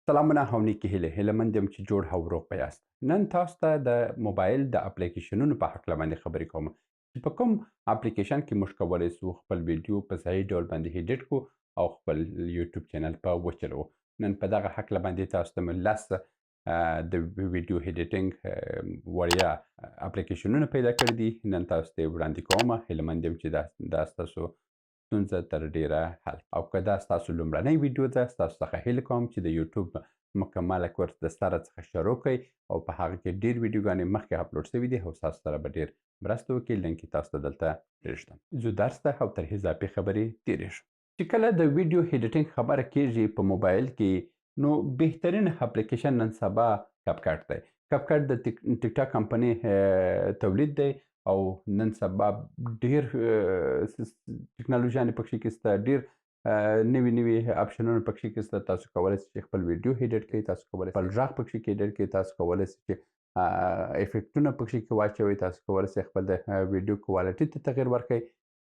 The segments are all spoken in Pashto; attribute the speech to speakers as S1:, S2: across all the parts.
S1: سلامونه او نیکې هیلې، هیله مند یم چې جوړ او روغ به یاست. نن تاسو ته د موبایل د اپلیکیشنونو په هکله باندې خبرې کوم چې په کوم اپلیکیشن کې موږ کولی سو خپل ویډیو په صحیح ډول باندې ایډیټ کړو او خپل یوټیوب چینل په وچلوو. نن په دغه هکله باندې تاسو ته مې 10 د ویډیو ایډیټینګ وړیا اپلیکیشنونه پیدا کړي دي. نن تاسو ته وړاندې کوم. هیله مند یم چې دا ستاسو ستونزه تر ډیره حل، او که دا ستاسو لومړنۍ ویډیو ده، ستاسو څخه هیله کوم چې د یوټیوب مکمله کورس د سره څخه شروع کړئ او په هغه کې ډیر ویډیوګانې مخکې اپلوډ شوي دي او ستاسو سره به ډیر مرسته وکړي. لینک یې تاسو ته دلته پرېږدم. ځو درس ته او تر اضافي خبرې تېرېږو. چې کله د ویډیو ایډیټینګ خبره کیږي په موبایل کې، نو بهترین اپلیکیشن نن سبا کپکټ دی. کپکټ د ټیک ټاک کمپنۍ تولید دی او نن سبا ډیر ټکنالوژیانې پکښې کې شته، ډیر نوي نوي اپشنونه پکښې کې شته. تاسو کولی شئ چې خپل ویډیو ایډیټ کړئ، تاسو کولی شئ خپل غږ پکښې کې ایډیټ کړئ، تاسو کولی شئ چې افکتونه پکښې کې واچوئ، تاسو کولی شئ خپل د ویډیو کوالټي ته تغیر ورکړئ.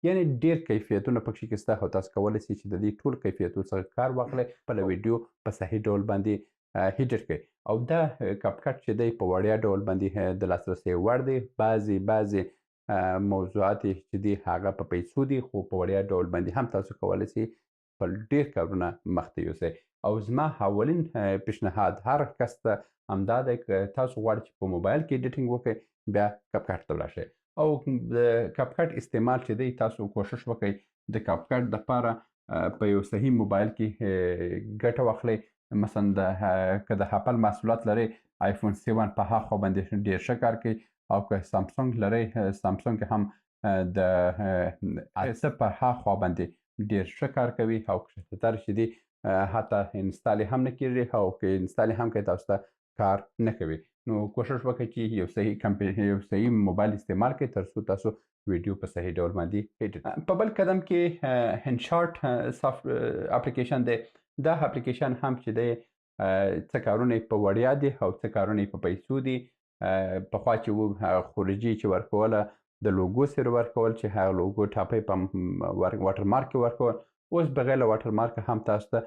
S1: یعنی ډیر کیفیتونه پکښې کې شته او تاسو کولی شئ چې د دې ټول کیفیتو څخه کار واخلئ، خپله ویډیو په صحیح ډول باندې ایډیټ کړئ. او دا کپکټ چې دی په وړیا ډول باندې د لاسرسي وړ دی. بعضې بعضې موضوعات چې دي هغه په پیسو دي، خو په وړیا ډول باندې هم تاسو کولی شئ خپل ډیر کارونه مخته یوسئ. او زما اولین پیشنهاد هر کس ته همدا دی، که تاسو غواړئ چې په موبایل کې ایډیټینګ وکړئ، بیا کپکټ ته ولاړ شئ. او د کپکټ استعمال چې دی، تاسو کوشش وکړئ د کپکټ دپاره په یو صحیح موبایل کې ګټه واخلئ. مثلا که د اپل محصولات لرئ، آیفون 7 په هاخوا باندې ډېر ښه کار کوي، او که سامسونګ لرئ، سامسونګ هم د اته په هاخوا باندې ډېر ښه کار کوي او کښته تر چې دي حتی انستال یې هم نه کېږي، او که انستال یې هم کوي تاسو ته کار نه کوي. نو کوشش وکړئ چې یو صحیح موبایل استعمال کړئ تر څو تاسو ویډیو په صحیح ډول باندې ایډیټ کړئ. په بل قدم کې هندشارټ سافټ اپلیکیشن دی. دا اپلیکیشن هم چې دی څه کارونه یې په وړیا دي او څه کارونه یې په پیسو دي. پخوا چې وو هغه خروجي چې ورکوله د لوګو سره ورکول، چې هغه لوګو ټاپۍ په واټرمارک کې ورکول، اوس بغیر له واټرمارک هم تاسو ته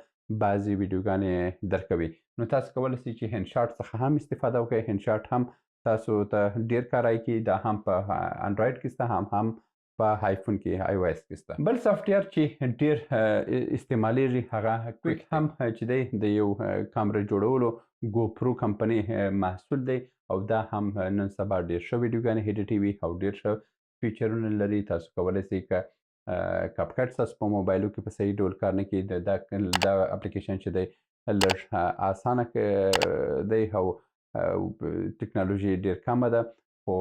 S1: بعضې ویډیوګانې درکوي. نو تاسو کولی شئ چې هندشارټ څخه هم استفاده وکړئ. هندشارټ هم تاسو ته ډیر کارای کوي. دا هم په انډراید کې شته، هم په آیفون کې، آی او اس کې شته. بل سافټویر چې ډیر استعمالیږي هغه کویک هم چې دی د یو کامره جوړولو ګوپرو کمپنۍ محصول دی، او دا هم نن سبا ډیر ښه ویډیوګانې ایډیټوي او ډیر ښه فیچرونه لري. تاسو کولی شئ که کپکټ ستاسو په موبایلو کې په صحیح ډول کار نه کوي، دا اپلیکیشن چې دی لږ اسانه دی او ټکنالوژي ډیر کمه ده، خو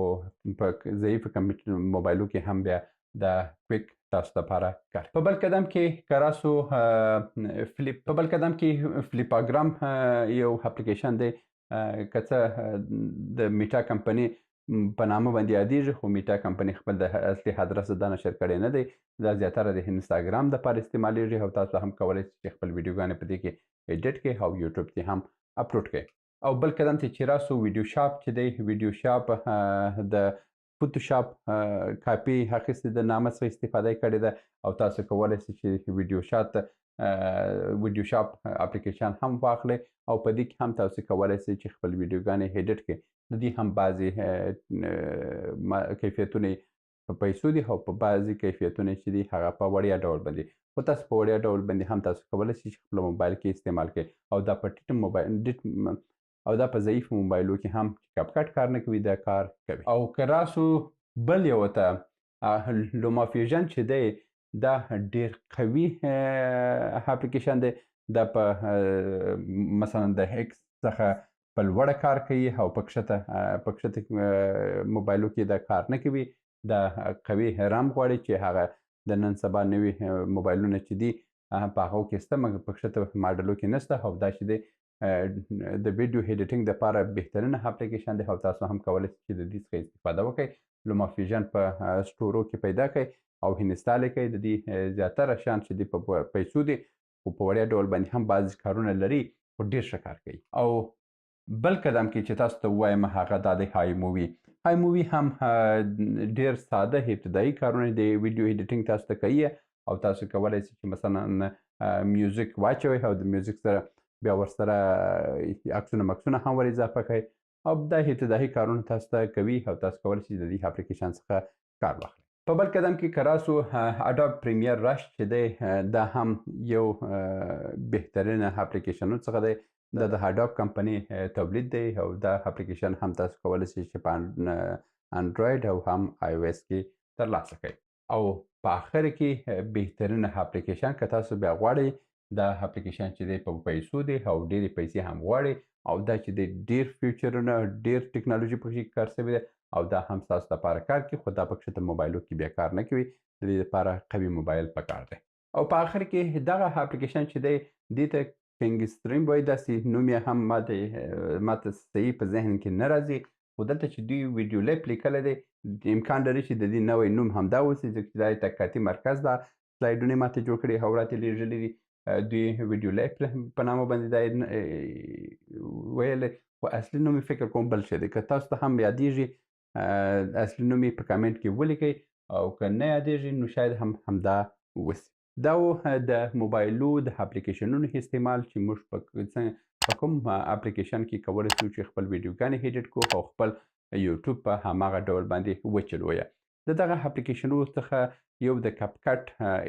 S1: په ضعیف موبایلو کې هم بیا دا کویک تاسو لپاره کار. په بل قدم کې کراسو فلیپ، په بل قدم کې فلیپاګرام یو اپلیکیشن دی. که څه د میټا کمپنۍ په نامه باندې یادېږي، خو میټا کمپنۍ خپل د اصلي ادرس دا نشر کړی نه دی. دا زیاتره د انستاګرام دپاره استعمالیږي او تاسو هم کولی شئ چې خپل ویډیوګانې په دې کې ایډیټ کړئ او یوټیوب کې هم اپلوډ کړئ. او بل قدم ته چې راسو ویډیو شاپ چې دی، ویډیو شاپ د فوتوشاپ کاپي اخیستې د نامه څخه استفاده یې کړې ده، او تاسو کولی شئ چې ویډیو شاپ اپلیکیشن هم واخلئ او په دې کې هم تاسو کولی شئ چې خپل ویډیوګانې ایډیټ کړئ. د دې هم بعضې کیفیتونه په پیسو دي او په بعضې کیفیتونه چې دي هغه په وړیا ډول باندې، خو تاسو په وړیا ډول باندې هم تاسو کولی شئ چې خپل موبایل کې استعمال کړئ. او دا په ټیټ موبایل، ډیټ او دا په ضعیف موبایلو کې هم چې کپکټ کار نه کوي دا کار کوي. او که راسو بل یو ته، لوما فیوژن چې دی دا ډیر قوي اپلیکیشن دی. دا په مثلا د ایکس څخه په لوړه کار کوي او په کښته موبایلو کې دا کار نه کوي. دا قوي رام غواړي چې هغه د نن سبا نوي موبایلونه چې دي، په هغو کې شته، مګر په کښته ماډلو کې نشته. او دا چې دی، د ویډیو ایډیټینګ دپاره بهترینه اپلیکیشن دی او تاسو هم کولی شئ چې د دې څخه استفاده وکړئ. لوما فیوژن په سټورو کې پیدا کړئ او انستال یې کړئ. د دې زیاتره شیان چې دي په پیسو دي، خو په وړیا ډول باندې هم بعضې کارونه لري، خو ډېر ښه کار کوي. او بل قدم کې چې تاسو ته ووایم هغه دا دی های مووي. های مووي هم ډېر ساده ابتدایي کارونه د ویډیو ایډیټینګ تاسو ته کوي او تاسو کولی شئ چې مثلا میوزیک واچوئ او د میوزیک سره بیا ورسره عکسونه مکسونه هم ور اضافه کړئ او دا ابتدایي کارونه تاسو ته کوي او تاسو کولی شئ د دې اپلیکیشن څخه کار واخلئ. په بل قدم کې که راسو اډوب پریمیر رش چې دی دا هم یو بهترینه اپلیکیشنونو څخه دی. دا د اډوب کمپنی تولید دی او دا اپلیکیشن هم تاسو کولی شئ چې په انډراید او هم آی او اس کې ترلاسه کړئ. او په آخر کې بهترینه اپلیکیشن که تاسو بیا غواړئ، دا اپلیکیشن چې دی په پیسو دی او ډېرې پیسې هم غواړي او دا چې دی ډېر فیچرونه، ډېر ټکنالوژي پکې کار شوی دی او دا هم ستاسو لپاره کار کوي، خو دا پکې ته موبایلو کې بیا کار نه کوي، د دې لپاره قوي موبایل پکار دی. او په آخر کې دغه اپلیکیشن چې دی دې ته کینګ ستریم وایي، داسې نوم یې هم ما ته صحیح په ذهن کې نه راځي، خو دلته چې دوی ویډیو لیپ لیکلی دی امکان لري چې د دې نوی نوم همدا اوسي، ځکه چې دا یې تحقیقاتي مرکز ده، سلایډونه یې ماته جوړ کړي او راته لېږلي دي. دوی ویډیو لیپ په نامه باندې دا ویلی، خو اصلي نوم یې فکر کوم بل شی دی. که تاسو ته هم یادېږي اصلي نوم یې په کمنټ کې ولیکئ او که نه یادېږي نو شاید هم همدا وسي. دا و د موبایلو د اپلیکیشنونو استعمال چې موږ په کوم اپلیکیشن کې کولی شو چې خپل ویډیوګانې ایډیټ کړو او خپل یوټیوب په هماغه ډول باندې وچلویه. د دغه اپلیکیشنونو څخه یو د کپکټ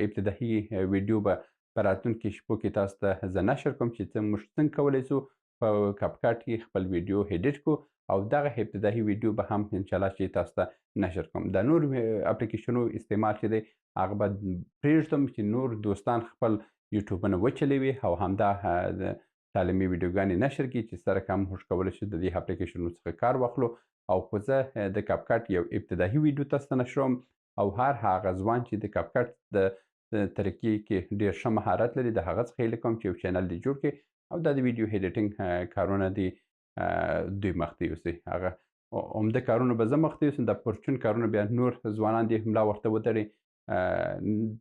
S1: ابتدایي ویډیو به په راتلونکي شپو کې تاسو ته زه نشر کوم چې موږ څنګه کولی شو په کپکټ کې خپل ویډیو ایډیټ کړو او دغه ابتدایي ویډیو به هم انشاءالله چې تاسو ته نشر کوم. د نور اپلیکیشنونو استعمال چې دی هغه به پرېږدم چې نور دوستان خپل یوټیوبونه وچلوي او همدا تعلیمي ویډیوګانې نشر کړي چې سره هم موږ کولی شو د دې اپلیکیشنونو څخه کار واخلو. او خو زه د کپکټ یو ابتدایي ویډیو تاسو ته نشروم او هر هغه ځوان چې د کپکټ د طریقې کې ډېر ښه مهارت لري د هغه څخه هیله کوم چې یو چینل دې جوړ کړي او دا د ویډیو ایډیټینګ کارونه دې دوی مخ ته یوسي. هغه عمده کارونه به زه مخ ته یوسم، د پرچون کارونه بیا نور ځوانان دې ملا ورته وتړي.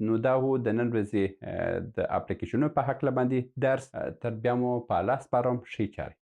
S1: نو دا و د نن ورځې د اپلیکیشنونو په هکله باندې درس. تر بیا مو په الله سپارم. ښې چارې.